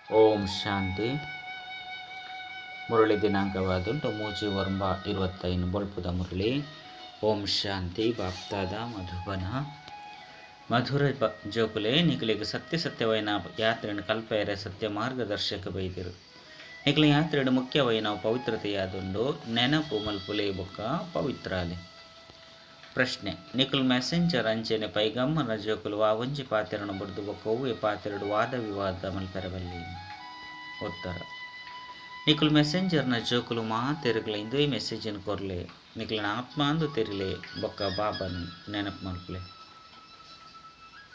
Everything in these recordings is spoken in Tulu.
ಓಂ ಶಾಂತಿ. ಮುರಳಿ ದಿನಾಂಕವಾದುಂಟು 3/9/25 ಬೊಲ್ಪುದ ಮುರಳಿ. ಓಂ ಶಾಂತಿ. ಬಾಪ್ತಾದ ಮಧುಬನ ಮಧುರ ಜೋಕುಲೆ ನಿಕಲಿಗೆ ಸತ್ಯ ಸತ್ಯವೈನ ಯಾತ್ರೆಯನ್ನು ಕಲ್ಪೆಯರೆ ಸತ್ಯ ಮಾರ್ಗದರ್ಶಕ ಬೈದಿರು. ನಿಕಲ ಯಾತ್ರೆಡು ಮುಖ್ಯವೈನ ಪವಿತ್ರತೆಯಾದುಂಡು ನೆನಪು ಮಲ್ಪುಲೆ ಬೊಕ್ಕ ಪವಿತ್ರಾಲೆ. ಪ್ರಶ್ನೆ: ನಿಕುಲ್ ಮೆಸೆಂಜರ್ ಅಂಚೆನೆ ಪೈಗಮ್ಮನ ಜೋಕುಲು ವಾ ಒಂಜಿ ಪಾತೆರನು ಬುಡ್ದು ಬೊಕ್ಕ ಒವ್ವೆ ಪಾತೆರಡು ವಾದ ವಿವಾದ ಮಲ್ಪೆರಬಲ್ಲಿ. ಉತ್ತರ: ನಿಕುಲ್ ಮೆಸೆಂಜರ್ನ ಜೋಕುಲು ಮಾತೆರುಗಳ ಇಂದುವೆ ಮೆಸೇಜನ್ ಕೊರ್ಲೆ, ನಿಕುಲನ ಆತ್ಮಾಂದು ತೆರಿಲೆ ಬೊಕ್ಕ ಬಾಬನ್ ನೆನಪು ಮಲ್ಪುಲೆ.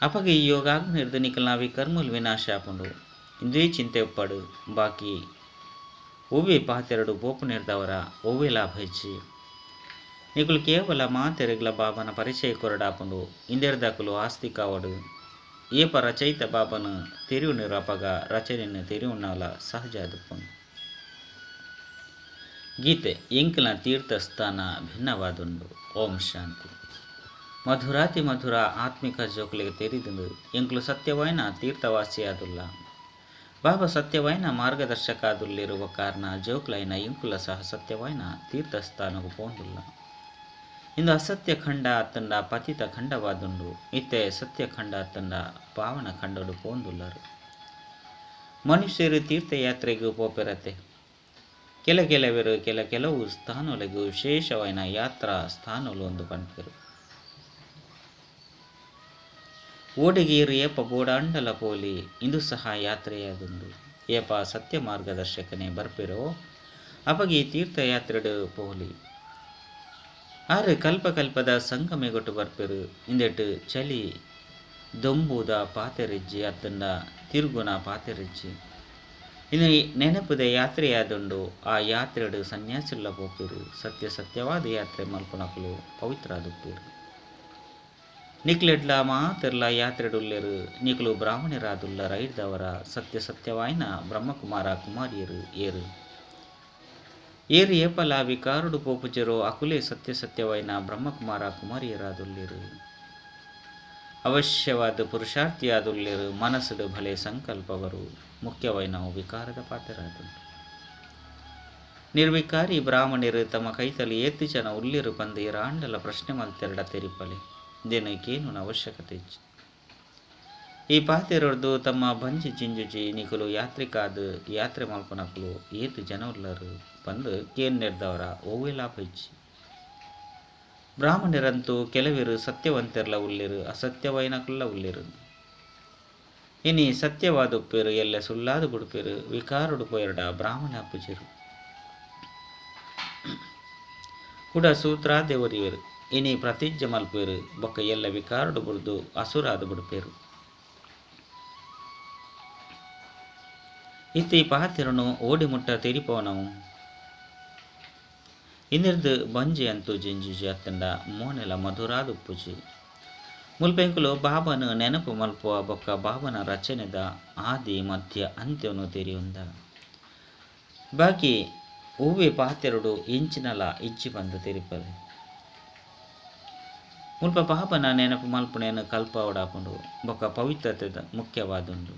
ಅಪಗ ಈ ಯೋಗಾಗ್ನಿರ್ದು ನಿಕಲ್ನ ವಿಕರ್ಮುಲ್ ವಿನಾಶ ಆಪುಂಡು. ಇಂದುವೆ ಚಿಂತೆ ಉಪ್ಪಡು ಬಾಕಿ ಒವ್ವೆ ಪಾತೆರಡು ಪೋಪು ನಿರ್ದವರ ಒವ್ವೆ ಲಾಭ ಹೆಚ್ಚಿ. ನಿಕುಲು ಕೇವಲ ಮಾತೆರೆಗ್ಲ ಬಾಬನ ಪರಿಚಯ ಕೊರಡಾಪುಂಡು. ಇಂದೆರ್ದಕುಲು ಆಸ್ತಿಕಾವಡು ಏಪ ರಚಯಿತ ಬಾಬನ ತೆರಿಯುನಿರು ಅಪಗ ರಚನೆಯನ್ನು ತೆರಿಯುಣ್ಣಲ ಸಹಜ ಆದುಪ್ಪುಂಡು. ಗೀತೆ ಎಂಕಲ ತೀರ್ಥಸ್ಥಾನ ಭಿನ್ನವಾದುಂಡು. ಓಂ ಶಾಂತಿ. ಮಧುರಾತಿ ಮಧುರ ಆತ್ಮಿಕ ಜೋಕುಲಿಗೆ ತೆರಿದುಂಡು ಎಂಕುಲು ಸತ್ಯವಾಯಿನ ತೀರ್ಥವಾಸಿಯಾದುಲ್ಲ. ಬಾಬಾ ಸತ್ಯವಾಯಿನ ಮಾರ್ಗದರ್ಶಕಾದುಲ್ಲಿರುವ ಕಾರಣ ಜೋಕುಲೈನ ಎಂಕುಲ ಸಹ ಸತ್ಯವಾಯಿನ ತೀರ್ಥಸ್ಥಾನకు ಪೋಂದುಲ್ಲ. ಇಂದು ಅಸತ್ಯ ಖಂಡ ಅತ್ತಂಡ ಪತಿತ ಖಂಡವಾದುಂಡು. ಇತ್ತೆ ಸತ್ಯ ಖಂಡ ಅತ್ತಂಡ ಪಾವನ ಖಂಡಡು ಪೋಂದುಲ್ಲರು. ಮನುಷ್ಯರು ತೀರ್ಥಯಾತ್ರೆಗೂ ಪೋಪೆರತೆ. ಕೆಲ ಕೆಲವರು ಕೆಲ ಕೆಲವು ಸ್ಥಾನೊಲೆಗೂ ವಿಶೇಷವಾಯಿನ ಯಾತ್ರಾ ಸ್ಥಾನಲು ಒಂದು ಪನ್ಪೆರು. ಓಡಿಗೇರು ಏಪ ಬೋಡಾಂಡಲ ಪೋಲಿ ಇಂದು ಸಹ ಯಾತ್ರೆಯಾದುಂಡು. ಏಪ ಸತ್ಯ ಮಾರ್ಗದರ್ಶಕನೇ ಬರ್ಪೆರೋ ಅಪಗಿ ತೀರ್ಥಯಾತ್ರೆಡು ಪೋಲಿ. ಆರು ಕಲ್ಪ ಕಲ್ಪದ ಸಂಗಮೆಗೊಟ್ಟು ಬರ್ಪೆರು. ಇಂದೆಟ್ಟು ಚಲಿ ದೊಂಬುದ ಪಾತೆರಿಜ್ಜಿ ಅತ್ತಂಡ ತಿರುಗುನ ಪಾತೆರಿಜ್ಜಿ. ಇನ್ನು ನೆನಪುದ ಯಾತ್ರೆಯಾದುಂಡು. ಆ ಯಾತ್ರೆಡು ಸನ್ಯಾಸಿಲ್ಲ ಪೋಪೆರು. ಸತ್ಯ ಸತ್ಯವಾದ ಯಾತ್ರೆ ಮಲ್ಪುನಕುಲು ಪವಿತ್ರ ಆದುಪ್ಪೆರು. ನಿಕ್ಲೆಡ್ಲ ಮಾತೆರ್ಲ ಯಾತ್ರೆಡುಲ್ಲೆರು. ನಿಕುಲು ಬ್ರಾಹ್ಮಣರಾದುಲ್ಲ ರೈಡ್ದವರ ಸತ್ಯ ಸತ್ಯವಾಯಿನ ಬ್ರಹ್ಮಕುಮಾರ ಕುಮಾರಿಯರು ಏರು ಏರು ಏಪಲ ವಿಕಾರುಡು ಪೋಪುಜರೋ ಅಕುಲೇ ಸತ್ಯ ಸತ್ಯವಾಯಿನ ಬ್ರಹ್ಮಕುಮಾರ ಕುಮಾರಿಯರಾದುಲ್ಲೆರು. ಅವಶ್ಯವಾದ ಪುರುಷಾರ್ಥಿಯಾದುಲ್ಲೆರು. ಮನಸ್ಸುಡು ಭಲೆ ಸಂಕಲ್ಪವರು ಮುಖ್ಯವಾಯಿನ ವಿಕಾರದ ಪಾತೆರಾದುಂಡು. ನಿರ್ವಿಕಾರಿ ಬ್ರಾಹ್ಮಣರು ತಮ್ಮ ಕೈತಲಿ ಏತು ಜನ ಉಲ್ಲೆರು ಪಂದು ಏರಾಂಡಲ ಪ್ರಶ್ನೆ ಮಲ್ತೆರಡ ತೆರಿಪಲೆ ದಿನಕ್ಕೇನು ಅವಶ್ಯಕತೆ ಇಜ್ಜಿ. ಈ ಪಾತೆರೊಡ್ದು ತಮ್ಮ ಬಂಜಿ ಜಿಂಜುಜಿ ನಿಕುಲು ಯಾತ್ರಿಕಾದ ಯಾತ್ರೆ ಮಲ್ಪನಕುಲು ಏತು ಜನ ಉಲ್ಲರು ಪಂದು ಕೇನ್ ನಿರ್ದವರ ಒವ್ವೆ ಲಾಭ ಇಜ್ಜಿ. ಬ್ರಾಹ್ಮಣರಂತೂ ಕೆಲವರು ಸತ್ಯವಂತೆರ್ಲ ಉಲ್ಲೆರು, ಅಸತ್ಯವೈನಕುಲ್ಲ ಉಲ್ಲೆರು. ಇನಿ ಸತ್ಯವಾದುಪ್ಪೇರು ಎಲ್ಲ ಸುಲ್ಲಾದು ಬುಡುಪೇರು. ವಿಕಾರುಡು ಪೋಯರ್ಡ ಬ್ರಾಹ್ಮಣ ಅಪ್ಪುಜೆರು ಕೂಡ ಸೂತ್ರಾದೇವರಿಯರು. ಇನಿ ಪ್ರತಿಜ್ಞೆ ಮಲ್ಪೇರು ಬೊಕ್ಕ ಎಲ್ಲ ವಿಕಾರುಡು ಬುಡ್ದು ಅಸುರಾದು ಬುಡುಪೇರು. ಇತ್ತಿ ಪಾತೆರನು ಓಡಿ ಮುಟ್ಟ ತೆರಿಪೋನವು. ಇಂದಿರ್ದು ಬಂಜಿ ಅಂತೂ ಜಿಂಜುಜಿ ಅತ್ತಂಡ ಮೋನೆಲ ಮಧುರಾದುಪ್ಪುಜಿ. ಮುಲ್ಪೆಂಕುಲು ಬಾಬನ ನೆನಪು ಮಲ್ಪುವ ಬೊಕ್ಕ ಬಾಬನ ರಚನೆದ ಆದಿ ಮಧ್ಯ ಅಂತ್ಯನು ತೆರಿಯುಂದ. ಬಾಕಿ ಹೂವೆ ಪಾತೆರಡು ಇಂಚಿನಲ ಇಜ್ಜಿ ಬಂದು ತೆರಿಪಲೆ. ಮುಲ್ಪ ಬಾಬನ ನೆನಪು ಮಲ್ಪುನೇನು ಕಲ್ಪವಡಾಪುಂಡು ಬೊಕ್ಕ ಪವಿತ್ರತೆ ಮುಖ್ಯವಾದುಂಡು.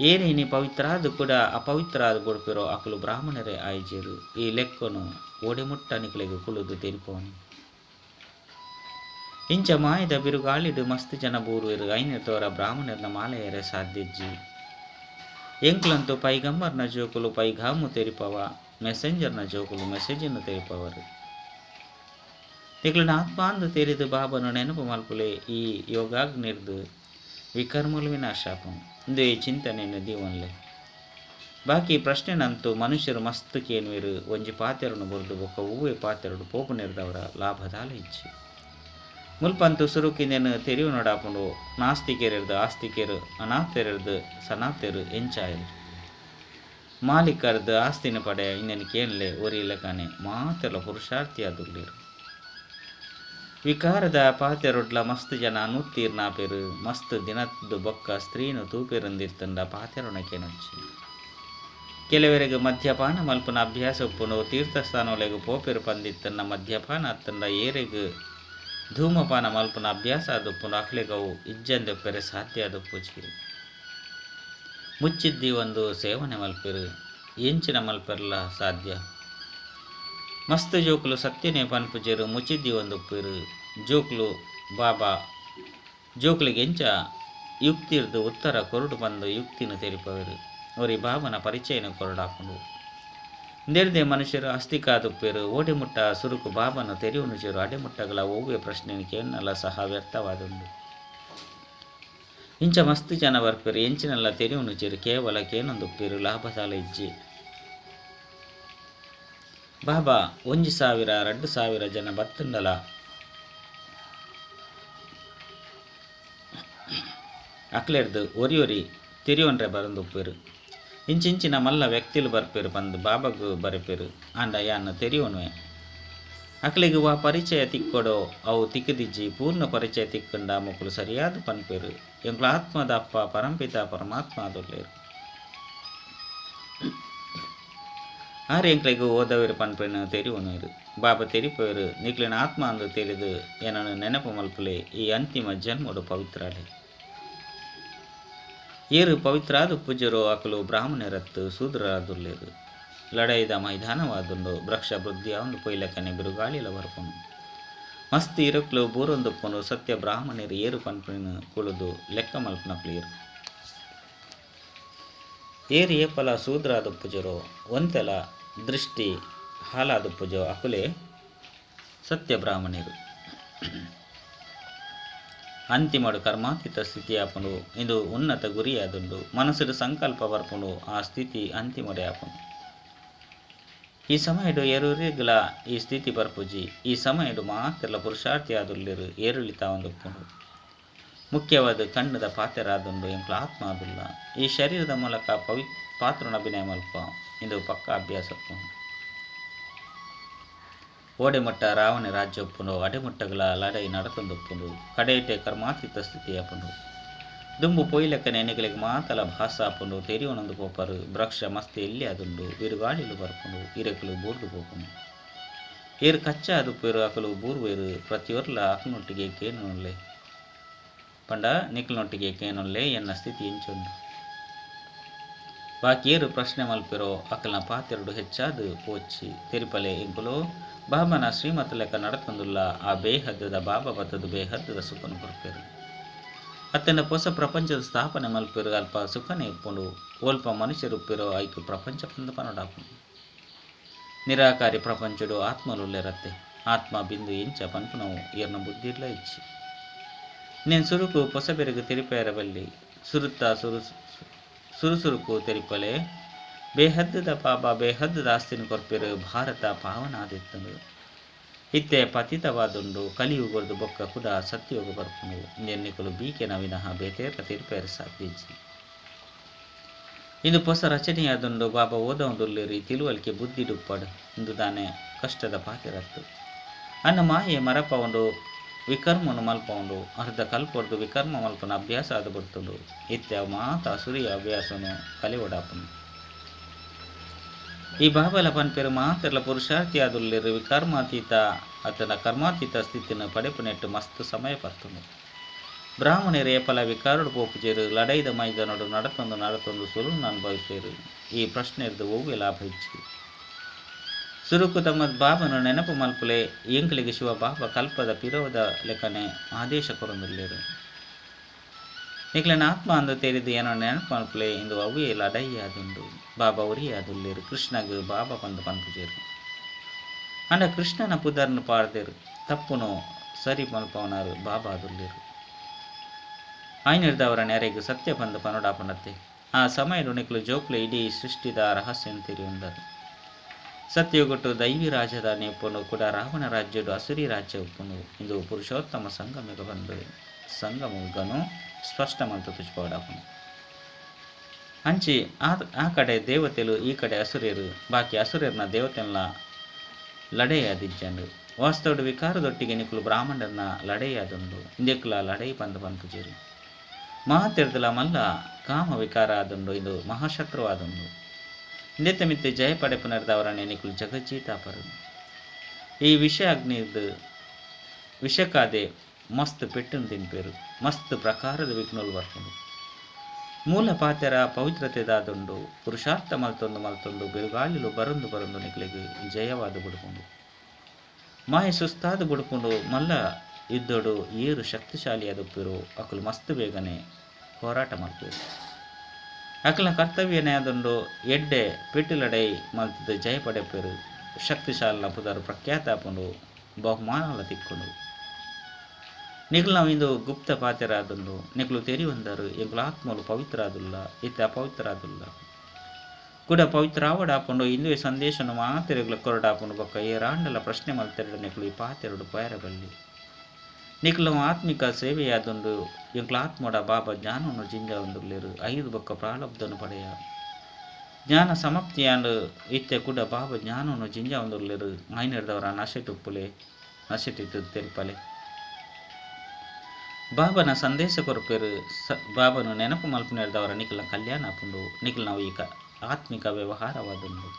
ಏನೇನಿ ಪವಿತ್ರಾದು ಕೂಡ ಅಪವಿತ್ರಾದ ಕೊಡ್ಪಿರೋ ಅಕುಲು ಬ್ರಾಹ್ಮಣರೇ ಆಯ್ಜೇರು. ಈ ಲೆಕ್ಕನು ಓಡೆಮುಟ್ಟ ನಿಕಲೆಗೆ ಕುಳುದು ತೆರಿಪೋನು. ಇಂಚ ಮಾಯದ ಬಿರುಗಾಳಿಡು ಮಸ್ತ್ ಜನ ಬೂರುವೆರು. ಐನ ತೋರ ಬ್ರಾಹ್ಮಣರ್ನ ಮಾಲೆಯರೆ ಸಾಧ್ಯಜ್ಜಿ. ಎಂಕ್ಲಂತೂ ಪೈಗಮ್ಮರ್ನ ಜೋಕುಲು ಪೈಗಾಮು ತೆರಿಪವ, ಮೆಸೆಂಜರ್ನ ಜೋಕುಲು ಮೆಸೇಜನ್ನು ತೆರಿಪವರು. ನಿಕಲನ ಆತ್ಮಾಂದು ತೆರಿದು ಬಾಬನು ನೆನಪು ಮಲ್ಪುಲೆ. ಈ ಯೋಗಾಗ್ನಿರ್ದು ವಿಕರ್ಮುಲು ವಿನಾಶಾಪಂ ಇಂದು ಈ ಚಿಂತನೆಯನ್ನು ದೀವನ್ಲೆ. ಬಾಕಿ ಪ್ರಶ್ನೆನಂತೂ ಮನುಷ್ಯರು ಮಸ್ತ್ ಕೇನ್ವೇರು. ಒಂಜಿ ಪಾತೆರನು ಬುರ್ದು ಬೊಕ್ಕ ಹೂವೆ ಪಾತೆರಡು ಪೋಪು ನಿರ್ದವರ ಲಾಭದಾಲ ಇಜ್ಜಿ. ಮುಲ್ಪಂತು ಸುರುಕಿಂದೇನು ತೆರಿವು ನೋಡಾಪುಂಡು. ನಾಸ್ತಿಕೆರೆರ್ದು ಆಸ್ತಿಕೆರು, ಅನಾಥೆರೆರ್ದು ಸನಾಥೆರು ಎಂಚಾಯರು. ಮಾಲೀಕರ್ದು ಆಸ್ತಿನ ಪಡೆ ಇನ್ನೇನು ಕೇನ್ಲೆ ಒರಿ ಲೆಕ್ಕನೆ ಮಾತೆಲ್ಲ ಪುರುಷಾರ್ಥಿ ಆದುಲ್ಲೇರು. ವಿಕಾರದ ಪಾತೆರೊಡ್ಲ ಮಸ್ತ್ ಜನ ನೂತೀರ್ನಾಪೆರು. ಮಸ್ತ್ ದಿನದ್ದು ಬೊಕ್ಕ ಸ್ತ್ರೀನು ತೂಪೆರಂದಿತ್ತಂಡ ಪಾತೆರೊಣಕೇನೊಚ್ಚಿ. ಕೆಲವರಿಗೆ ಮದ್ಯಪಾನ ಮಲ್ಪನ ಅಭ್ಯಾಸ ಉಪ್ಪುಂಡು. ತೀರ್ಥಸ್ಥಾನೊಲೆಗ್ ಪೋಪೆರು ಪಂದಿತ್ತಂಡ ಮದ್ಯಪಾನ ಅತ್ತಂಡ ಏರೆಗ್ ಧೂಮಪಾನ ಮಲ್ಪನ ಅಭ್ಯಾಸ ಆದುಪ್ಪುಂಡು. ಅಕ್ಲೆಗವು ಇಜ್ಜಂದೆ ಉಪ್ಪೆರೆ ಸಾಧ್ಯ ಆದುಪ್ಪುಜಿ. ಮುಚ್ಚಿದ್ದಿ ಒಂದು ಸೇವನೆ ಮಲ್ಪೆರು ಎಂಚಿನ ಮಲ್ಪೆರ್ಲ ಸಾಧ್ಯ. ಮಸ್ತ್ ಜೋಕುಲು ಸತ್ಯನೇ ಪನ್ಪುಜೆರು ಮುಚ್ಚಿದ್ದಿ ಒಂದು ಉಪ್ಪೇರು. ಜೋಕುಲು ಬಾಬಾ ಜೋಕುಲಿಗೆ ಎಂಚ ಯುಕ್ತಿರ್ದು ಉತ್ತರ ಕೊರಡು ಬಂದು ಯುಕ್ತಿನ ತೆರಿಪವರು. ಅವರಿ ಬಾಬನ ಪರಿಚಯನ ಕೊರಡಾಪುಂಡು. ನೆರ್ದೆ ಮನುಷ್ಯರು ಅಸ್ತಿಕಾದುಪ್ಪೇರು. ಓಡಿಮುಟ್ಟ ಸುರುಕು ಬಾಬನ ತೆರಿಯುನುಜರು ಅಡೆಮುಟ್ಟಗಳ ಒವ್ವೆ ಪ್ರಶ್ನೆ ಕೇಳಲ್ಲ ಸಹ ವ್ಯರ್ಥವಾದುಂಡು. ಇಂಚ ಮಸ್ತ್ ಜನ ಬರ್ಪೇರು ಎಂಚಿನೆಲ್ಲ ತೆರಿಯುನುಜರು ಕೇವಲ ಕೇನೊಂದುಪ್ಪೇರು ಲಾಭಸಾಲ ಇಜ್ಜಿ. ಬಾಬಾ 1000 2000 ಜನ ಬತ್ತುಂಡಲ ಅಕ್ಲೆರ್ದು ಒರಿ ಒರಿ ತಿರಿಯೊನ್ರೆ ಬರಂದುಪ್ಪೇರು. ಇಂಚಿಂಚಿನ ಮಲ್ಲ ವ್ಯಕ್ತಿಲು ಬರ್ಪೇರು ಬಂದು ಬಾಬಾಗು ಬರೆಪೇರು. ಆಂಡ ಯಾನ್ ತೆರಿಯೋನುವೆ ಅಕ್ಲೆಗ್ ವಾ ಪರಿಚಯ ತಿಕ್ಕೊಡೋ ಅವು ತಿಕ್ಕದಿಜ್ಜಿ. ಪೂರ್ಣ ಪರಿಚಯ ತಿಕ್ಕಂಡ ಮೊಕ್ಕಲು ಸರಿಯಾದ ಪನ್ಪೇರು. ಎಂಕ್ಲ ಆತ್ಮದ ಅಪ್ಪ ಪರಂಪಿತ ಪರಮಾತ್ಮ ಆದುಲ್ಲೇರು. ಆರು ಎಂಕ್ಲೆಗ್ ಓದವೇರು ಪನ್ಪೇನು ತೆರಿಯೋನುವೇರು. ಬಾಬಾ ತೆರಿಪೇರು ನಿಕ್ಲಿನ ಆತ್ಮ ಅಂದು ತೆರೆದು ಏನನ್ನು ನೆನಪು ಮಲ್ಪಲೆ. ಈ ಅಂತಿಮ ಜನ್ಮಡು ಪವಿತ್ರಾಲೆ. ಏರು ಪವಿತ್ರಾದ ಪೂಜರು ಅಕಲು ಬ್ರಾಹ್ಮಣರತ್ತು ಶೂದ್ರರಾದುಲ್ಲೇರು. ಲಡೈದ ಮೈದಾನವಾದುಂಡು. ವೃಕ್ಷ ವೃದ್ಧಿ ಒಂದು ಪೊಯ್ಲಕ್ಕನೆ ಬಿರುಗಾಳಿಲ ಬರ್ಪುನು. ಮಸ್ತ್ ಇರಕ್ಲು ಬೂರೊಂದುಪ್ಪುನು. ಸತ್ಯ ಬ್ರಾಹ್ಮಣರು ಏರು ಪನ್ಪಿನ ಕುಳುದು ಲೆಕ್ಕ ಮಲ್ಪನಕ್ಲು ಏರು. ಏರು ಏಪಲ ಶೂದ್ರಾದ ಪೂಜರು ಒಂತೆಲ ದೃಷ್ಟಿ ಹಾಲಾದ ಪೂಜೋ ಅಕುಲೆ ಸತ್ಯ ಬ್ರಾಹ್ಮಣರು. ಅಂತಿಮಡು ಕರ್ಮಾತೀತ ಸ್ಥಿತಿ ಆಪುಂಡು. ಇದು ಉನ್ನತ ಗುರಿಯಾದುಂಡು. ಮನಸ್ಸುಡು ಸಂಕಲ್ಪ ಬರ್ಪುಂಡು. ಆ ಸ್ಥಿತಿ ಅಂತಿಮಡೆ ಆಪುಂಡು. ಈ ಸಮಯಡು ಏರುರಿಗ್ಲ ಈ ಸ್ಥಿತಿ ಬರ್ಪುಜಿ. ಈ ಸಮಯಡು ಮಾತ್ರ ಪುರುಷಾರ್ಥಿ ಆದುಲ್ಲೇರು ಏರುಳಿತ ಒಂದುಪ್ಪುಂಡು. ಮುಖ್ಯವಾದ ಕಣ್ಣದ ಪಾತ್ರರಾದುಂಡು. ಎಂಕ್ಲ ಆತ್ಮ ಆದುಲ್ಲ. ಈ ಶರೀರದ ಮೂಲಕ ಪಾತ್ರನ ಅಭಿನಯ ಮಲ್ಪ. ಇದು ಪಕ್ಕ ಅಭ್ಯಾಸ ಉಪ್ಪುಂಡು. ಓಡೆಮಟ್ಟ ರಾವಣ ರಾಜ್ಯ ಉಪ್ಪುಂಡು. ಅಡೆಮುಟ್ಟಗಳ ಲಡೈ ನಡತೊಂದುಪ್ಪುಂಡು. ಕಡೆಯಿಟ್ಟೆ ಕರ್ಮಾತೀತ ಸ್ಥಿತಿ ಆಪುಂಡು. ದುಂಬು ಪೊಯ್ಲೆಕ್ಕ ನೆನೆಗಳಿಗೆ ಮಾತಲ ಭಾಸ ಆಪುಂಡು. ತೆರಿಯೋನೊಂದು ಪೋಪರು. ವೃಕ್ಷ ಮಸ್ತಿ ಎಲ್ಲಿ ಅದುಂಡು. ಬಿರುಗಾಳಿಲು ಬರ್ಪುಂಡು. ಇರಕಲು ಬೂರ್ದು ಪೋಪುಂಡು. ಏರು ಕಚ್ಚ ಅದುಪ್ಪೇರು ಅಕಲು ಬೂರ್ವೇರು. ಪ್ರತಿಯೊರ್ಲ ಅಕನೊಟ್ಟಿಗೆ ಕೇನುಲ್ಲೆ ಪಂಡ ನಿಕ್ಲನೊಟ್ಟಿಗೆ ಕೇನುಲ್ಲೆ ಎನ್ನ ಸ್ಥಿತಿ ಇಂಚುಂಡು. ಬಾಕಿ ಏರು ಪ್ರಶ್ನೆ ಮಲ್ಪಿರೋ ಅಕಲ್ನ ಪಾತೆರಡು ಹೆಚ್ಚಾದು ಪೋಚಿ ತೆರಿಪಲೆ. ಎಂಕುಲು ಬಾಬನ ಶ್ರೀಮತ ಲೆಕ್ಕ ನಡತೊಂದುಲ್ಲ. ಆ ಬೇಹದ್ದದ ಬಾಬಾ ಬತ್ತದು ಬೇಹದ್ದದ ಸುಖನು ಕೊರ್ಪೇರು. ಅತ್ತನ ಹೊಸ ಪ್ರಪಂಚದ ಸ್ಥಾಪನೆ ಮಲ್ಪೇರು. ಅಲ್ಪ ಸುಖನೇ ಇಪ್ಪುಂಡು. ಓಲ್ಪ ಮನುಷ್ಯರುಪ್ಪಿರೋ ಐಕು ಪ್ರಪಂಚ ಪಂದು ಪನಡಾಪುಂಡು. ನಿರಾಕಾರಿ ಪ್ರಪಂಚಡು ಆತ್ಮಲುಲ್ಲೆರತ್ತೆ. ಆತ್ಮ ಬಿಂದು ಇಂಚ ಪನ್ಪುನವು ಏರ್ನ ಬುದ್ಧಿರ್ಲ ಇಚ್ಚಿ. నేను ಸುರುಕು ಪೊಸಬೆರುಗು ತೆರಿಪೇರಬಲ್ಲಿ. ಸುರುತ್ತ ಸುರುಸುರುಕು ತೆರಿಪಲೆ. ಬೇಹದ್ದದ ಪಾಪ ಬೇಹದ್ದದ ಆಸ್ತಿನ ಕೊರ್ಪೇರು. ಭಾರತ ಪಾವನಾದಿತ್ತಂದು. ಇತ್ತೆ ಪತಿತವಾದುಂಡು. ಕಲಿಯುಗೊರ್ದು ಬೊಕ್ಕ ಕುಡ ಸತ್ಯೋಗ ಬರ್ಪುಂಡು. ನೆನ್ನಿಕಲು ಬೀಕೆನ ವಿನಃ ಬೇತೇರ ತೆರಿಪೇರ ಸಾಧ್ಯಜ್ಜಿ. ಇಂದು ಹೊಸ ರಚನೆಯಾದುಂಡು. ಬಾಬಾ ಓದೊಂದುಲ್ಲೇರಿ ತಿಳುವಳಿಕೆ ಬುದ್ಧಿಡುಪ್ಪಡು. ಇಂದು ತಾನೇ ಕಷ್ಟದ ಪಾತೆರತ್ತು. ಅನ್ನ ಮಾಯೆ ಮರಪವುಂಡು. ವಿಕರ್ಮನು ಮಲ್ಪೌಂಡು. ಅರ್ಧ ಕಲ್ಪೊರ್ದು ವಿಕರ್ಮ ಮಲ್ಪನ ಅಭ್ಯಾಸ ಆದು ಬರ್ತುಂಡು. ಇತ್ತೆ ಮಾತ ಅಸುರಿಯ ಅಭ್ಯಾಸನು ಕಲಿವಡಾಪುಂಡು. ಈ ಬಾಬಲ ಪನ್ಪೇರು ಮಾತೆರ್ಲ ಪುರುಷಾರ್ಥಿ ಆದುಲ್ಲೇರು. ವಿಕರ್ಮಾತೀತ ಅತನ ಕರ್ಮಾತೀತ ಸ್ಥಿತಿನ ಪಡೆಪುನೆಟ್ಟು ಮಸ್ತ್ ಸಮಯ ಪರ್ತುಂಡು. ಬ್ರಾಹ್ಮಣರು ಏಪಲ ವಿಕಾರುಡು ಪೋಪುಜೇರು. ಲಡೈದ ಮೈದಾನಡು ನಡತೊಂದು ನಡತೊಂದು ಸುರುನ್ ಅನುಭವಿಸೇರು. ಈ ಪ್ರಶ್ನೆರ್ದು ಒವ್ವೆ ಲಾಭ ಇಚ್ಚಿ. ಸುರುಕು ತಮ್ಮ ಬಾಬನು ನೆನಪು ಮಲ್ಪುಲೆ. ಎಂಕಲಿಗೆ ಶಿವ ಬಾಬಾ ಕಲ್ಪದ ಪಿರೋದ ಲೆಕ್ಕನೆ ಆದೇಶ ಕೊರೊಂದುಲ್ಲೇರು. ನಿಕ್ಲೆನ ಆತ್ಮ ಅಂದು ತೆರಿದು ಏನೋ ನೆನಪು ಮಲ್ಪುಲೆ. ಇಂದು ಅವ್ವೇ ಲಡೈಯಾದುಂಡು. ಬಾಬಾ ಉರಿಯಾದುಲ್ಲೇರು. ಕೃಷ್ಣಗ್ ಬಾಬಾ ಪಂದು ಪನ್ಪುಜೇರು. ಅಂಡ ಕೃಷ್ಣನ ಪುದರ್ನು ಪಾಡ್ದೇರು. ತಪ್ಪುನು ಸರಿ ಮಲ್ಪವನಾರು ಬಾಬಾ ಆದುಲ್ಲೇರು. ಆಯ್ನಿರ್ದವರ ನೆರೆಗೆ ಸತ್ಯ ಪಂದು ಪನುಡಾಪನತ್ತೆ. ಆ ಸಮಯಡು ನಿಕ್ಲು ಜೋಕ್ಲು ಇಡೀ ಸೃಷ್ಟಿದ ರಹಸ್ಯ ತೆರಿಯುಂದರು. ಸತ್ಯಗೊಟ್ಟು ದೈವಿ ರಾಜಧಾನಿ ಉಪ್ಪುಂಡು. ಕೂಡ ರಾವಣ ರಾಜ್ಯಡು ಅಸುರಿ ರಾಜ್ಯ ಉಪ್ಪುಂಡು. ಇಂದು ಪುರುಷೋತ್ತಮ ಸಂಗಮಿಗ ಬಂದು ಸಂಗಮಗನು ಸ್ಪಷ್ಟ ಮಂತು ತುಚ್ಕೋಡಾಪುಂಡು. ಅಂಚಿ ಆ ಕಡೆ ದೇವತೆಲು ಈ ಕಡೆ ಅಸುರೇರು. ಬಾಕಿ ಅಸುರೇರ್ನ ದೇವತೆಲ್ಲ ಲಡೆಯಾದಿಜ್ಜಂಡು. ವಾಸ್ತವಡು ವಿಕಾರದೊಟ್ಟಿಗೆ ನಿಕುಲು ಬ್ರಾಹ್ಮಣರನ್ನ ಲಡೆಯಾದುಂಡು. ಇಂದೆಕ್ಲ ಲಡೈ ಬಂದು ಪನ್ಪುಜೇರು. ಮಹಾತೆರ್ದಲ ಮಲ್ಲ ಕಾಮ ವಿಕಾರ ಆದುಂಡು. ಇದು ಮಹಾಶತ್ರು ಆದುಂಡು. ಇಂದೆತ್ತ ಮಿತ್ತೆ ಜಯ ಪಡೆಪುನರ್ದವರನ್ನೇ ನಿಕುಲು ಜಗಜ್ಜೀತಾಪರು. ಈ ವಿಷ ಅಗ್ನಿದ್ದು ವಿಷಕಾದೆ ಮಸ್ತ್ ಪೆಟ್ಟನ್ನು ತಿನ್ಪೇರು. ಮಸ್ತ್ ಪ್ರಕಾರದ ವಿಘ್ನಲು ಬರ್ಪುಂಡು. ಮೂಲ ಪಾತೆರ ಪವಿತ್ರತೆದಾದುಂಡು. ಪುರುಷಾರ್ಥ ಮಲ್ತೊಂದು ಮಲ್ತೊಂದು ಬಿರುಗಾಳಿಲು ಬರೊಂದು ಬರೊಂದು ನಿಕ್ಲೆಗ್ ಜಯವಾದ ಬುಡುಪುಂಡು. ಮಾಯೆ ಸುಸ್ತಾದ ಬುಡುಪುಂಡು. ಮಲ್ಲ ಯುದ್ಧಡು ಏರು ಶಕ್ತಿಶಾಲಿಯಾದುಪ್ಪಿರು ಅಕುಲು ಮಸ್ತ್ ಬೇಗನೆ ಹೋರಾಟ ಮಲ್ಪುವೆರು. ಅಕಲ್ನ ಕರ್ತವ್ಯನೇ ಆದುಂಡು. ಎಡ್ಡೆ ಪಿಟ್ಟುಲಡೈ ಮಲ್ತದ ಜಯ ಪಡೆಪೆರು. ಶಕ್ತಿಶಾಲನ ಪುದರ್ ಪ್ರಖ್ಯಾತ ಆಪುಂಡು, ಬಹುಮಾನಲ ತಿಕ್ಕುಂಡು. ನಿಕ್ಲು ನಾವು ಇಂದು ಗುಪ್ತ ಪಾತೆರ ಆದುಂಡು. ನಿಕ್ಲು ತೆರಿವಂದರು ಎಂಕುಲು ಆತ್ಮಲು ಪವಿತ್ರ ಆದುಲ್ಲ, ಇತ್ತೆ ಅಪವಿತ್ರ ಆದುಲ್ಲ. ಕೂಡ ಪವಿತ್ರ ಆವಡಾಪುಂಡು. ಇಂದುವೆ ಸಂದೇಶನು ಮಾತೆರೆಗ್ಲ ಕೊರಡಾಪುಂಡು. ಬೊಕ್ಕ ಏರಾಂಡಲ ಪ್ರಶ್ನೆ ಮಲ್ತೆರಡು ನಿಕ್ಲು ಈ ಪಾತೆರಡು ಪಯರ ಬಲ್ಲಿ. ನಿಕ್ಲು ಆತ್ಮಿಕ ಸೇವೆಯಾದುಂಡು. ಎಂಕ್ಲು ಆತ್ಮಡ ಬಾಬಾ ಜ್ಞಾನವನ್ನು ಜಿಂಜ ಹೊಂದುಲ್ಲೇರು. ಐದು ಬೊಕ್ಕ ಪ್ರಾರಬ್ಧನು ಪಡೆಯ ಜ್ಞಾನ ಸಮಾಪ್ತಿಯಾಂಡು. ಇತ್ತೆ ಕೂಡ ಬಾಬಾ ಜ್ಞಾನವನ್ನು ಜಿಂಜ ಹೊಂದುಲ್ಲೇರು. ಆಯ್ನೆರ್ದವರ ನಶೆಟುಪ್ಪುಲೆ ನಶೆಟಿತ್ತು ತೆರಿಪಲೆ. ಬಾಬನ ಸಂದೇಶ ಕೊರಪೇರು. ಬಾಬನು ನೆನಪು ಮಲ್ಪುನೆರ್ದವರ ನಿಕ್ಲ ಕಲ್ಯಾಣ ಆಪುಂಡು. ನಿಕ್ಲು ನಾವು ಈ ಆತ್ಮಿಕ ವ್ಯವಹಾರವಾದುಂಡು.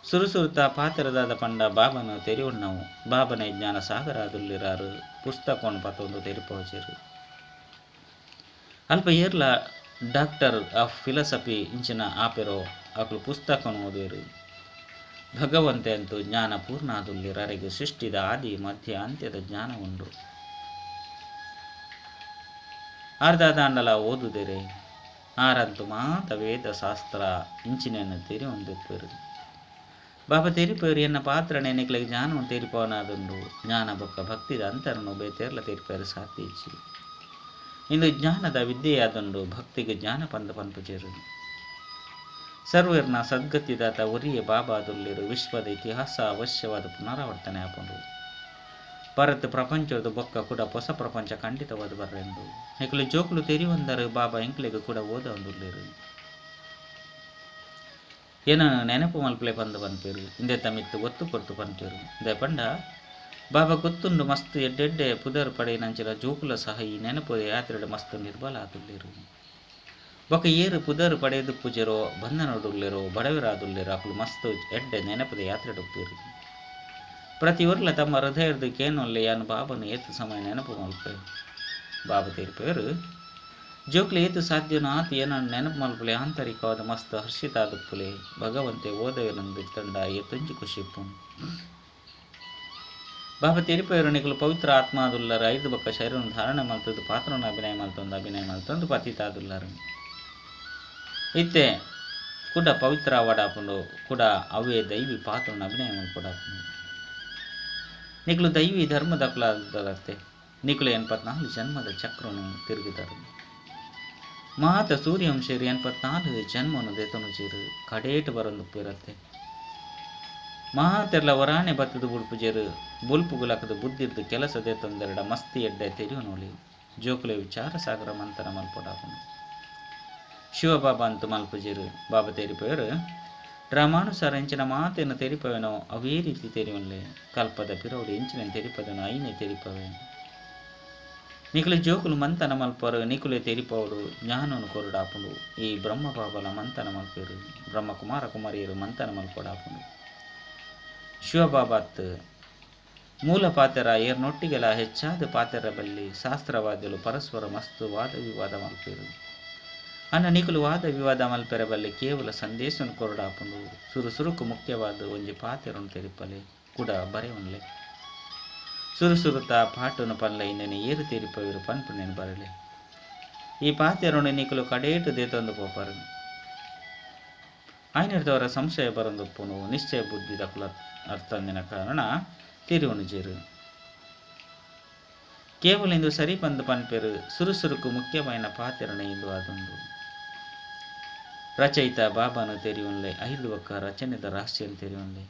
ಸುರುಸುರುತ ಪಾತ್ರದಾದ ಪಂಡ ಬಾಬನು ತೆರಿಯುಣ್ಣವು. ಬಾಬನೇ ಜ್ಞಾನ ಸಾಗರ ಆದುಲ್ಲಿರಾರು. ಪುಸ್ತಕವನ್ನು ಪತ್ತೊಂದು ತೆರಿಪೋಚೇರು. ಅಲ್ಪ ಏರ್ಲ ಡಾಕ್ಟರ್ ಆಫ್ ಫಿಲಾಸಫಿ ಇಂಚಿನ ಆಪೆರೋ ಅಕಲು ಪುಸ್ತಕವನ್ನು ಓದುವರು. ಭಗವಂತೆ ಅಂತೂ ಜ್ಞಾನ ಪೂರ್ಣ ಆದುಲ್ಲಿರಾರಿಗೆ ಸೃಷ್ಟಿದ ಆದಿ ಮಧ್ಯ ಅಂತ್ಯದ ಜ್ಞಾನ ಉಂಡು. ಅರ್ಧದಾಂಡಲ ಓದುದಿರೆ ಆರಂತು ಮಾತ ವೇದ ಶಾಸ್ತ್ರ ಇಂಚಿನೆಯನ್ನು ತೆರಿ ಹೊಂದಿಪ್ಪೇರು. ಬಾಬಾ ತೆರಿಪೇರು ಎನ್ನ ಪಾತ್ರನೆ ನಿಕ್ಲೆಗ್ ಜ್ಞಾನವನ್ನು ತೆರಿಪವನಾದುಂಡು. ಜ್ಞಾನ ಬೊಕ್ಕ ಭಕ್ತಿದ ಅಂತರನು ಬೇತೇರ್ಲ ತೆರಿಪೇರು ಸಾಧ್ಯ ಇಚ್ಚಿ. ಇಂದು ಜ್ಞಾನದ ವಿದ್ಯೆಯಾದುಂಡು. ಭಕ್ತಿಗೆ ಜ್ಞಾನ ಪಂದ ಪನ್ಪುಜೇರು. ಸರ್ವೇರ್ನ ಸದ್ಗತಿದಾತ ಒರಿಯೇ ಬಾಬಾದುಲ್ಲಿರು. ವಿಶ್ವದ ಇತಿಹಾಸ ಅವಶ್ಯವಾದ ಪುನರಾವರ್ತನೆ ಆಪುಂಡು. ಭಾರತ ಪ್ರಪಂಚದ ಬೊಕ್ಕ ಕೂಡ ಹೊಸ ಪ್ರಪಂಚ ಖಂಡಿತವಾದ ಬರ್ರೆಂದು ನಿಕ್ಲು ಜೋಕುಲು ತೆರಿವಂದರು. ಬಾಬಾ ಎಂಕ್ಲೆಗ್ ಕೂಡ ಓದ ಒಂದುಲ್ಲೇರು. ಏನ ನೆನಪು ಮಲ್ಪಲೆ ಬಂದು ಪನ್ಪೇರು. ಇಂದೆ ತಮಿತ್ತು ಒತ್ತು ಕೊರ್ತು ಪನ್ಪೇರು. ಇಂದೆ ಪಂಡ ಬಾಬಾ ಗೊತ್ತುಂಡು ಮಸ್ತ್ ಎಡ್ಡೆಡ್ಡೆ ಪುದರ್ ಪಡೆಯಿನಂಚಿನ ಜೋಕುಲ ಸಹ ಈ ನೆನಪು ಯಾತ್ರೆಡು ಮಸ್ತ್ ನಿರ್ಬಲ ಆದುಲ್ಲೇರು. ಬೊಕ್ಕ ಏರು ಪುದರ್ ಪಡೆದು ಪೂಜೆರೋ ಬಂಧನಡುಲ್ಲೇರೋ ಬಡವರಾದುಲ್ಲೇರೋ ಅಕುಲು ಮಸ್ತ್ ಎಡ್ಡೆ ನೆನಪದ ಯಾತ್ರೆಡುಪ್ಪೇರು. ಪ್ರತಿ ಊರ್ಲ ತಮ್ಮ ಹೃದಯದ ಕೇನೊಲ್ಲೆ ಯಾನು ಬಾಬನು ಏತು ಸಮಯ ನೆನಪು ಮಲ್ಪೆ. ಬಾಬಾ ತೀರ್ಪೇರು ಜೋಕ್ಲೆ ಏತು ಸಾಧ್ಯನೋ ಆತ ಏನನ್ನು ನೆನಪು ಮಲ್ಪಲೆ. ಆಂತರಿಕವಾದ ಮಸ್ತ್ ಹರ್ಷಿತ ಆದುಪ್ಪುಲೆ. ಭಗವಂತೆ ಓದವೇನಂದು ತಂಡ ಏತೊಂಜಿ ಖುಷಿಪ್ಪು. ಬಾಬಾ ತೀರ್ಪೇರು ನಿಕಲು ಪವಿತ್ರ ಆತ್ಮಾದುಲ್ಲರ. ಐದು ಬೊಕ್ಕ ಶರೀರನ್ನು ಧಾರಣೆ ಮಲ್ತದ್ದು ಪಾತ್ರವನ್ನು ಅಭಿನಯ ಮಲ್ತೊಂದು ಅಭಿನಯ ಮಲ್ತೊಂದು ಪತಿತಾದುಲ್ಲರು. ಇತ್ತೆ ಕೂಡ ಪವಿತ್ರ ವಡಾಪುಂಡು ಕೂಡ ಅವೇ ದೈವಿ ಪಾತ್ರವನ್ನು ಅಭಿನಯ ಮಲ್ಪಡಾಪುಂಡು. ನಿಕ್ಲು ದೈವಿ ಧರ್ಮದ ಕುಲದತ್ತೆ. ನಿಕ್ಲು 84 ಜನ್ಮದ ಚಕ್ರವನ್ನು ತಿರುಗಿದರು. ಮಾತ ಸೂರ್ಯವಂಶರು 84 ಜನ್ಮವನ್ನು ದೇತನು ಚೀರು ಕಡೇಟು ಬರೊಂದು ಇರತ್ತೆ. ಮಾತೆರ್ಲ ವರಾಣೆ ಬತ್ತದ ಬುಡ್ಪುಜೇರು ಬುಲ್ಪು ಗುಲಕದ ಬುದ್ಧಿರ್ದು ಕೆಲಸ ದೇತೊಂದೆರಡ ಮಸ್ತಿ ಎಡ್ಡೆ ತೆರಿಯು ನೋಲಿ. ಜೋಕುಲೆ ವಿಚಾರ ಸಾಗರ ಮಂತನ ಮಲ್ಪಡಾಪುಂಡು. ಶಿವಬಾಬಾ ಅಂತೂ ಮಲ್ಪುಜೇರು. ಬಾಬಾ ತೇರಿಪೋಯರು ಡ್ರಾಮಾನುಸಾರ ಎಂಚಿನ ಮಾತೇನು ತೆರಿಪವೆನೋ ಅವೇ ರೀತಿ ತೆರಿವನ್ಲೆ. ಕಲ್ಪದ ಪಿರೋಡು ಎಂಚಿನ ತೆರಿಪದನೋ ಐನೇ ತೆರಿಪವೆ. ನಿಕುಲೆ ಜೋಕುಲು ಮಂತನ ಮಲ್ಪರು. ನಿಕುಲೆ ತೆರಿಪವರು ಜ್ಞಾನವನ್ನು ಕೊರಡಾಪುಂಡು. ಈ ಬ್ರಹ್ಮ ಬಾಬಲ ಮಂತನ ಮಲ್ಪೇರು. ಬ್ರಹ್ಮ ಕುಮಾರ ಕುಮಾರಿಯರು ಮಂತನ ಮಲ್ಪಡಾಪುಂಡು. ಶಿವಬಾಬಾತ್ ಮೂಲ ಪಾತೆರ ಏರ್ನೊಟ್ಟಿಗೆಲ ಹೆಚ್ಚಾದ ಪಾತೆರ ಬಲ್ಲಿ ಶಾಸ್ತ್ರವಾದಿಗಳು ಪರಸ್ಪರ ಮಸ್ತು ವಾದ ವಿವಾದ ಮಲ್ಪೇರು. ಅನ್ನ ನಿಕುಲು ವಾದ ವಿವಾದ ಮಲ್ಪೆರ ಬಲ್ಲಿ ಕೇವಲ ಸಂದೇಶವನ್ನು ಕೊರಡಾಪುಂಡು. ಸುರು ಸುರುಕು ಮುಖ್ಯವಾದ ಒಂಜಿ ಪಾತೆರನ್ನು ತೆರಿಪಲೆ ಕೂಡ ಬರೆವನ್ಲೆ. ಸುರು ಸುರುತ ಪಾಟುನು ಪನ್ಲೆ ಇನ್ನೇನು ಏರು ತೆರಿಪವಿರು ಪನ್ಪುನೇನು ಬರಲೆ. ಈ ಪಾತೆರನ್ನು ನಿಕುಲು ಕಡೇಟು ದೇತೊಂದು ಪೋಪರು. ಆಯ್ನಿರ್ದವರ ಸಂಶಯ ಬರೊಂದುಪ್ಪುನು. ನಿಶ್ಚಯ ಬುದ್ಧಿ ದಕುಲ ಅರ್ಥಂದಿನ ಕಾರಣ ತೆರಿವನು ಜೇರು. ಕೇವಲ ಇಂದು ಸರಿ ಪಂದು ಪನ್ಪೇರು. ಸುರುಸುರುಕು ಮುಖ್ಯమైన ಪಾತೆರನೆ ಇಂದು ಆದುಂಡು. ರಚಯಿತ ಬಾಬಾನು ತೆರಿಯುನ್ಲೆ. ಐದು ಬೊಕ್ಕ ರಚನೆದ ರಹಸ್ಯ ತೆರಿಯುನ್ಲೆ.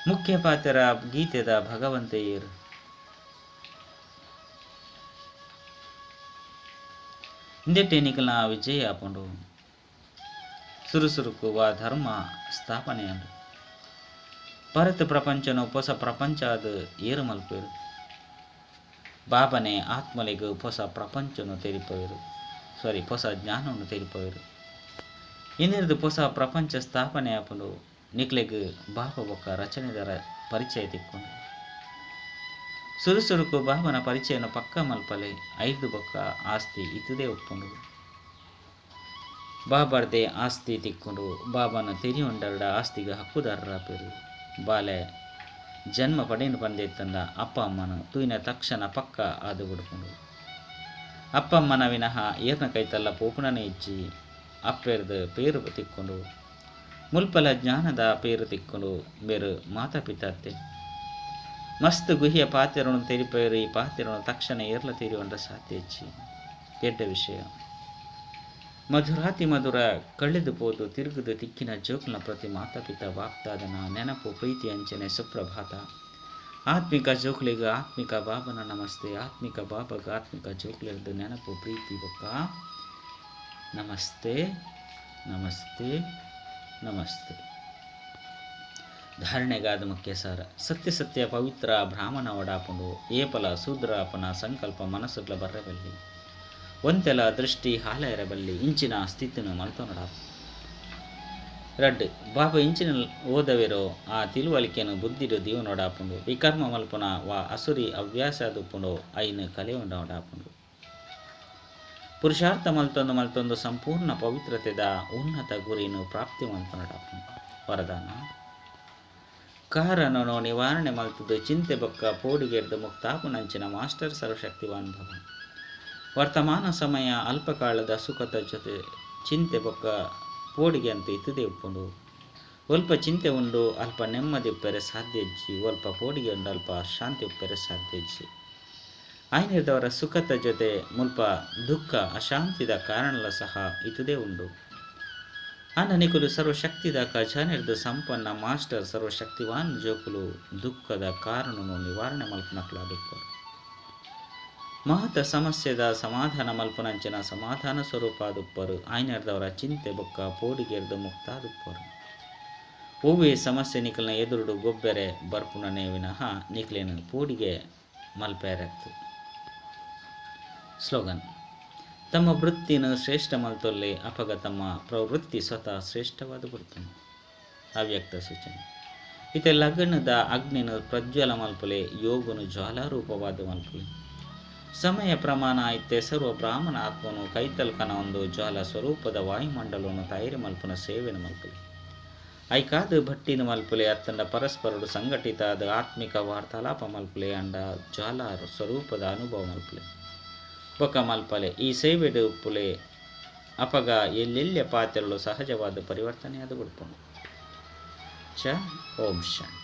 ಮುಖ್ಯ ಪಾತೆರ ಗೀತೆದ ಭಗವಂತೆಯರು. ಇಂದೆಟ್ಟೆ ನಿಕಲ್ನ ವಿಜಯ ಆಪುಂಡು. ಸುರುಸುರುಕು ವಾ ಧರ್ಮ ಸ್ಥಾಪನೆಯಂಡು. ಭಾರತ ಪ್ರಪಂಚನು ಹೊಸ ಪ್ರಪಂಚ ಅದು ಏರು ಮಲ್ಪೇರು. ಬಾಬನೇ ಆತ್ಮಲಿಗೂ ಹೊಸ ಪ್ರಪಂಚನು ತೆರಿಪವರು, ಸಾರಿ ಹೊಸ ಜ್ಞಾನವನ್ನು ತೆರಿಪವರು. ಇನ್ನಿರ್ದು ಹೊಸ ಪ್ರಪಂಚ ಸ್ಥಾಪನೆ ಆಪುಂಡು. ನಿಕ್ಲೆಗ್ ಬಾಬಾ ಬೊಕ್ಕ ರಚನೆದರ ಪರಿಚಯ ತಿಕ್ಕೊಂಡು ಸುರುಸುರುಕು ಬಾಬನ ಪರಿಚಯನ ಪಕ್ಕ ಮಲ್ಪಲೆ. ಐದು ಬೊಕ್ಕ ಆಸ್ತಿ ಇತ್ತದೇ ಒಪ್ಪುಂಡು. ಬಾಬರ್ದೆ ಆಸ್ತಿ ತಿಕ್ಕೊಂಡು ಬಾಬನ ತೆರಿಯೊಂಡರಡ ಆಸ್ತಿಗೆ ಹಕ್ಕುದಾರರ ಪೇರು. ಬಾಲೆ ಜನ್ಮ ಪಡೆಯನ್ನು ಪಂದೆತ್ತಂದ ಅಪ್ಪ ಅಮ್ಮನ ತೂಯಿನ ತಕ್ಷಣ ಪಕ್ಕ ಆದು ಬಿಡ್ಕೊಂಡು ಅಪ್ಪಮ್ಮನ ವಿನಃ ಏರ್ನ ಕೈತಲ್ಲ ಪೋಪುಣನೆ ಇಚ್ಚಿ ಅಪ್ಪೆರ್ದು ಪೇರು ತಿಕ್ಕೊಂಡು ಮುಲ್ಪಲ ಜ್ಞಾನದ ಪೇರು ತಿಕ್ಕೊಂಡು ಬೇರು ಮಾತಾ ಪಿತಾತ್ತೆ ಮಸ್ತ್ ಗುಹಿಯ ಪಾತೆರನು ತೆರಿಪೇರು. ಈ ಪಾತೆರನು ತಕ್ಷಣ ಏರ್ಲ ತೆರಿಯುವಂಡ ಸಾಧ್ಯ ಇಚ್ಚಿ ಕೆಟ್ಟ ವಿಷಯ. ಮಧುರಾತಿ ಮಧುರ ಕಳೆದು ಪೋದು ತಿರುಗುದು ತಿಕ್ಕಿನ ಜೋಕ್ನ ಪ್ರತಿ ಮಾತಾ ಪಿತಾ ಬಾಪ್ತಾದನ ನೆನಪು ಪ್ರೀತಿ ಅಂಚನೆ ಸುಪ್ರಭಾತ. ಆತ್ಮಿಕ ಜೋಕ್ಲಿಗ ಆತ್ಮಿಕ ಬಾಬನ ನಮಸ್ತೆ. ಆತ್ಮಿಕ ಬಾಬಗ ಆತ್ಮಿಕ ಜೋಕ್ಲಿರ್ದು ನೆನಪು ಪ್ರೀತಿ ಬೊಕ್ಕ ನಮಸ್ತೆ ನಮಸ್ತೆ ನಮಸ್ತೆ. ಧಾರಣೆಗಾದ ಮುಖ್ಯ ಸಾರ. ಸತ್ಯ ಸತ್ಯ ಪವಿತ್ರ ಬ್ರಾಹ್ಮಣ ಒಡಾಪುಂಡು ಏಪಲ ಶೂದ್ರಾಪನ ಸಂಕಲ್ಪ ಮನಸ್ಸುಗ್ಲ ಬರ್ರಬಲ್ಲಿ ಒಂತೆಲ ದೃಷ್ಟಿ ಹಾಲ ಇರಬಲ್ಲಿ ಇಂಚಿನ ಸ್ಥಿತಿನ ಮಲ್ತೊನಡಾಪ. ರಡ್ಡ್ ಬಾಬಾ ಇಂಚಿನ ಓದವಿರೋ ಆ ತಿಳುವಳಿಕೆಯನ್ನು ಬುದ್ಧಿಡು ದೀವನೊಡಾಪುಂಡು ವಿಕರ್ಮ ಮಲ್ಪುನ ವಾ ಅಸುರಿ ಅವ್ಯಾಸದುಪ್ಪುಂಡು ಐನು ಕಲೆಯುಂಡೊಡಾಪುಂಡು. ಪುರುಷಾರ್ಥ ಮಲ್ತೊಂದು ಮಲ್ತೊಂದು ಸಂಪೂರ್ಣ ಪವಿತ್ರತೆದ ಉನ್ನತ ಗುರಿನು ಪ್ರಾಪ್ತಿ ಮಲ್ಪನಡಾಪುಂಡು. ವರದಾನ ಕಾರಣನು ನಿವಾರಣೆ ಮಲ್ತದು ಚಿಂತೆ ಬೊಕ್ಕ ಪೋಡಿಗೆರ್ದು ಮುಕ್ತಾಪುನಂಚಿನ ಮಾಸ್ಟರ್ ಸರ್ವಶಕ್ತಿವಾನ್ ಭವ. ವರ್ತಮಾನ ಸಮಯ ಅಲ್ಪಕಾಲದ ಸುಖದ ಜೊತೆ ಚಿಂತೆ ಬೊಕ್ಕ ಪೋಡಿಗೆ ಅಂತ ಇತ್ತದೇ ಉಪ್ಪುಂಡು. ಅಲ್ಪ ಚಿಂತೆ ಉಂಡು ಅಲ್ಪ ನೆಮ್ಮದಿ ಉಪ್ಪೆರೆ ಸಾಧ್ಯ ಇಜ್ಜಿ, ಅಲ್ಪ ಪೋಡಿಗೆ ಉಂಡು ಅಲ್ಪ ಶಾಂತಿ ಉಪ್ಪೆರೆ ಸಾಧ್ಯ ಇಜ್ಜಿ. ಆಯ್ನಿರ್ದವರ ಸುಖದ ಜೊತೆ ಮುಲ್ಪ ದುಃಖ ಅಶಾಂತಿದ ಕಾರಣಲ ಸಹ ಇತದೇ ಉಂಡು. ಅನನಿಕುಲು ಸರ್ವಶಕ್ತಿದ ಖಜಾನೆರ್ದು ಸಂಪನ್ನ ಮಾಸ್ಟರ್ ಸರ್ವಶಕ್ತಿವಾನ್ ಜೋಕುಲು ದುಃಖದ ಕಾರಣನು ನಿವಾರಣೆ ಮಲ್ಪನಕ್ಲಾದುಪ್ಪರು. ಮಹತ ಸಮಸ್ಯೆದ ಸಮಾಧಾನ ಮಲ್ಪನಂಚಿನ ಸಮಾಧಾನ ಸ್ವರೂಪಾದುಪ್ಪರು. ಆಯ್ನರ್ದವರ ಚಿಂತೆ ಬೊಕ್ಕ ಪೋಡಿಗೆರ್ದು ಮುಕ್ತಾದುಪ್ಪರು. ಒವ್ವೇ ಸಮಸ್ಯೆ ನಿಕಲ್ನ ಎದುರುಡು ಗೊಬ್ಬೆರೆ ಬರ್ಪುನನೇ ವಿನಃ ನಿಕ್ಲೇನು ಪೋಡಿಗೆ ಮಲ್ಪೆರತ್ತು. ಸ್ಲೋಗನ್: ತಮ್ಮ ವೃತ್ತಿನ ಶ್ರೇಷ್ಠ ಮಲ್ತೊಲ್ಲೆ ಅಪಗ ತಮ್ಮ ಪ್ರವೃತ್ತಿ ಸ್ವತಃ ಶ್ರೇಷ್ಠವಾದ ಬರ್ತನು. ಅವ್ಯಕ್ತ ಸೂಚನೆ: ಇತೆ ಲಗ್ನದ ಅಗ್ನಿನ ಪ್ರಜ್ವಲ ಮಲ್ಪಲೆ ಯೋಗನು ಜ್ವಾಲಾರೂಪವಾದ ಮಲ್ಪಲೆ. ಸಮಯ ಪ್ರಮಾಣ ಇತ್ತೆ ಸರ್ವ ಬ್ರಾಹ್ಮಣ ಆತ್ಮನು ಕೈತಲ್ಕನ ಒಂದು ಜ್ವಾಲ ಸ್ವರೂಪದ ವಾಯುಮಂಡಲವನ್ನು ತಯಾರಿ ಮಲ್ಪನ ಸೇವೆನ ಮಲ್ಪಲೆ. ಐಕಾದ ಭಟ್ಟಿನ ಮಲ್ಪಲೆ ಅತ್ತಂಡ ಪರಸ್ಪರಡು ಸಂಘಟಿತ ಆದ ಆತ್ಮಿಕ ವಾರ್ತಾಲಾಪ ಮಲ್ಪಲೆ ಅಂಡ ಜ್ವಾಲ ಸ್ವರೂಪದ ಅನುಭವ ಮಲ್ಪಲೆ ಬೊಕ ಮಲ್ಪಲೆ. ಈ ಸೇವೆಡು ಉಪ್ಪುಲೆ ಅಪಗ ಎಲ್ಲೆಲ್ಯ ಪಾತ್ರಗಳು ಸಹಜವಾದ ಪರಿವರ್ತನೆಯಾದ ಬಿಡ್ಪುಂಡು. ಚ ಓಂ ಶಾಂತಿ.